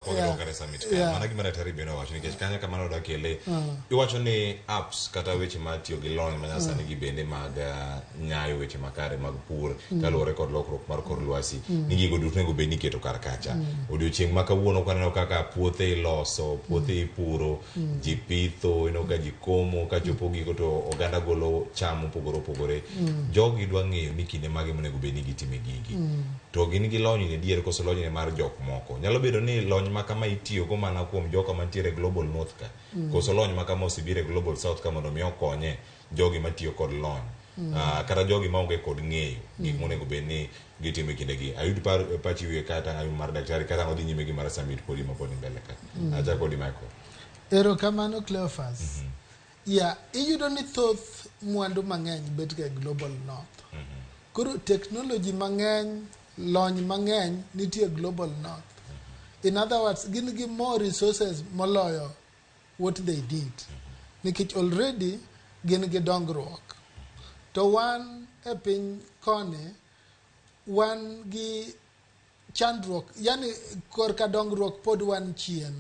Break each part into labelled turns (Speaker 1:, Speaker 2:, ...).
Speaker 1: Yeah. Kata summit ka. Mano gima daktari bende owacho nikech kanyo kama nodwa kele. Iwacho ni apps kata weche mar tiyo gi lony manyasani gi bende mag nyayo weche makare mag pur kaluwore kod lokruok mar kor lwasi ni gigo duto onego bed ni iketo kar kacha. Odiochieng' ma kawuono kwaneno kaka puothe iloso, puothe ipuro, ji pitho, ineno ka ji komo, kachopo giko to oganda golo cham mopogore opogore. Jogi dwa ng'eyo ni kinde mage monego bed ni gitime gigi. To gin gi lony ni adier koso lony ni mar jok moko. Nyalo bedo ni lony ma kama itiyogo mana kuom joka mantiere e Global North ka. Koso lony ma kama osebiro e Global South ka mondo mi okonye jogi matiyo kod lony. Kata jogi maonge kod ng'eyo gik monego bed ni gitimo e kindegi. Ayud par, pachi wiye ka tang' ayud mar daktari kata odhi nyime gi mar summit podi ma pod ni mbele ka. Achako kodi Michael.
Speaker 2: Erokamano Cleophas. Yeah, iyudo ni thoth mwandu mang'eny bet ga e Global North. Koro technology mang'eny, lony mang'eny nitie Global North. In other words, gin gi more resources moloyo what they need. Nikech already gin gi dongruok. To wan e piny koni, wan gi chandruok, yani korka dongruok pod wan chien.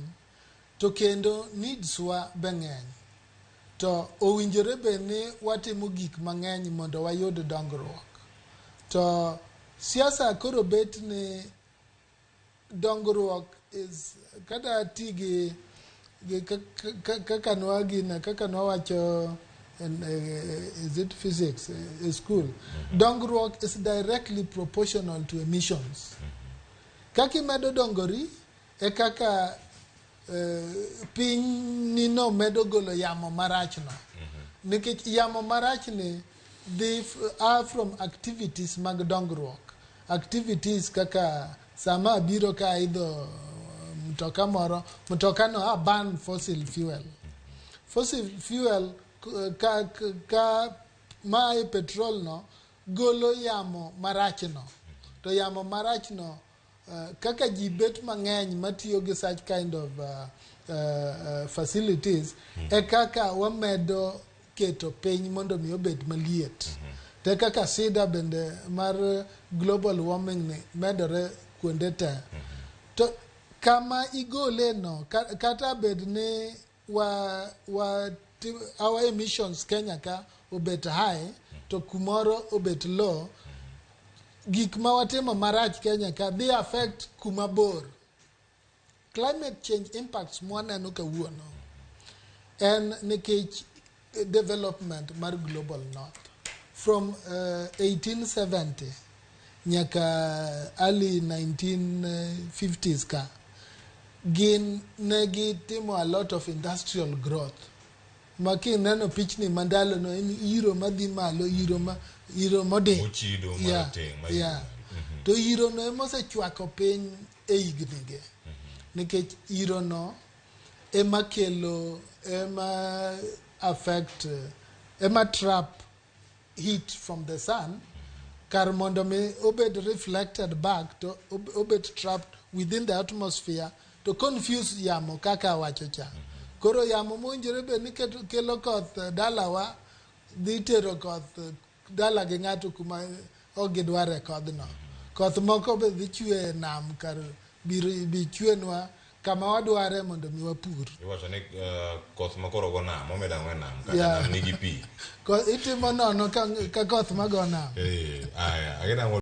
Speaker 2: To kendo needs wa be ng'eny. To owinjore bed ni watimo gik mang'eny mondo wayud dongruok. To siasa koro bet ni dongruok is kata ti gi kaka nwagine kaka nwawacho in, is it physics e school? Dongruok is directly proportional to emissions. Kaka imedo dongori e kaka piny nino medo golo yamo marachno. Nikech yamo marachni dhi a from activities mag dongruok. Activities kaka sama abiro ka aidho mtoka moro, mtoka no a burn fossil fuel. Fossil fuel ka mae petrol no golo yamo marachno. To yamo marachno kaka ji bet mang'eny matiyo gi such kind of facilities e kaka wamedo keto piny mondo mi obed maliet. To e kaka sida bende mar global warming ni medore kuonde te. To kama igole no kata bed ni wa our emissions Kenya ka obet high to kumoro obet low, gik ma watimo marach Kenya ka dhi affect kuma bor. Climate change impacts mwaneno kawuono en nikech development mar Global North. From 1870 nyaka early 1950s ka gin ne gitimo a lot of industrial growth ma kineno pichni mandalo no en iro madhi malo, iro ma iro modhi
Speaker 1: Mochido marateng' ma
Speaker 2: To iro no ema osechwako piny e higni gi nikech iro no ema kelo, ema affect, ema trap heat from the sun kar mondo mi obed reflected back to obed trapped within the atmosphere to confuse yamo kaka awacho cha. Koro yamo mowinjore bed ni kelo koth dalawa dhi tero koth dala gi ng'ato kuma ok gidware kodhno. Koth moko be dhi chwe e nam kar bi chwenwa kama wadware mondo mi wapur.
Speaker 1: Iwacho ni koth ma koro go nam omedo ang'o e nam kata nam nigi pi.
Speaker 2: Itimo nono ka koth mago nam.
Speaker 1: Aya, agina.